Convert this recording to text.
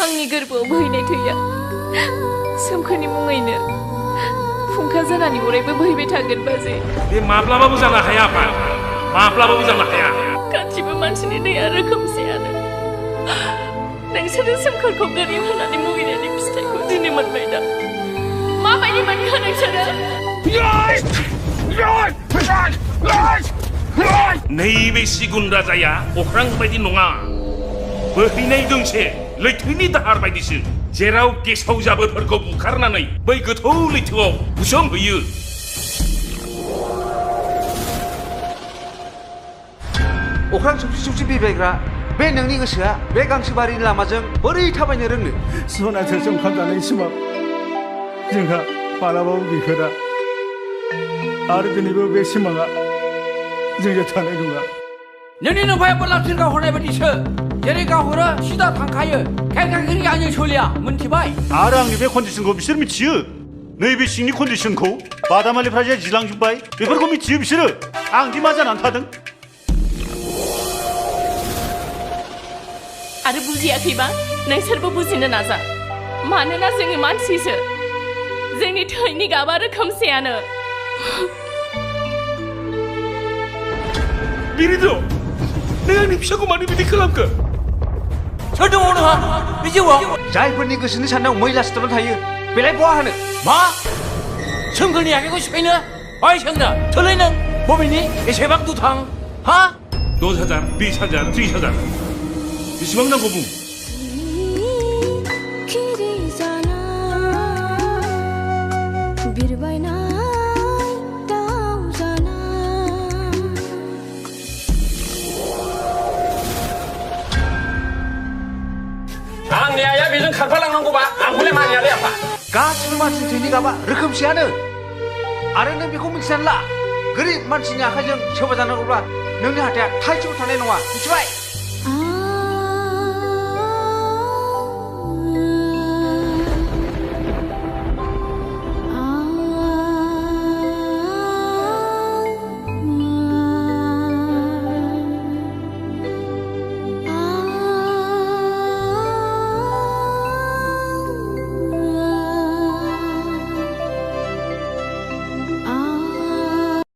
आंनि गोरबोआव बोहैनाय थैया सोमखोरनि मुङैनो फुंखा जानानै अरायबो बोहैबाय थागोन बाजै। बे माब्लाबाबो जानो हाया आफा, माब्लाबाबो जानो हाया। गासिबो मानसिनि दैया रोखोमसेयानो। नोंसोरो सोमखोरखौ गोरिब होननानै मुगैनायनि फिथाइखौ दिनै मोनबाय दा। माबायदि मोनखो नोंसोरो? नैबे सिगुन राजाया अख्रां बायदि नङा, बोहैनाय दोंसे लैथोनि दाहार बायदिसो, जेराव गेसाव जाबोरफोरखौ बुखारनानै बै गोथौ लैथोआव बुसोमहैयो। अख्रां सौसि बिरबायग्रा बे नोंनि गोसोआ बे गांसोबारिनि लामाजों बोरै थाबायनो रोंनो? सनाजों ओंखाम जानाय सिमां जोंहा मालाबाबो गैफेरा आरो दिनैबो बे सिमाङा जोंजों थानाय नङा। नोंनि नुबाय बोरलाबसिन गावहरनाय बायदिसो, जेरै गावहरो सिदा थांखायो। खेंखेंखेंनि आंजों सोलिया, मोनथिबाय? आरो आंनि बे कन्डिसनखौ बिसोर मिथियो। नैबे सिंनि कन्डिसनखौ बादामालिफ्रा जे जिलांजोब्बाय बेफोरखौ मिथियो बिसोरो। आंदि मा जानानै थादों। आरो बुजियाखैबा नोंसोरबो बुजिनो नाजा। मानोना जोङो मानसिसो, जोंनि थैनि गाबा रोखोमसेयानो। बिरिद' नों आंनि फिसाखौ मानो बिदि खालामखो? सोर दङ नोंहा बे जिउआव? जायफोरनि गोसोनि साननायाव मैला सिथाबना थायो बेलाय बहा होनो? मा? सोमखोरनि आखाइखौ सिफायनो? ओइ सेंग्रा, थोलै नों बबेनि एसेबां दुथां? हा? 10,000, 20,000, 30,000 बेसेबां नांगौ बुं? आंनि आइया बेजों खारफालांनांगौबा आंखौलाय मानियालै आफा। गासिबो मानसिनि थैनि गाबा रोखोमसेयानो। आरो नों बेखौ मिथिनानै ला, गोरिब मानसिनि आखाइजों सोबा जानांगौब्ला नोंनि हाथाया थाइसेबो थानाय नङा, मिथिबाय?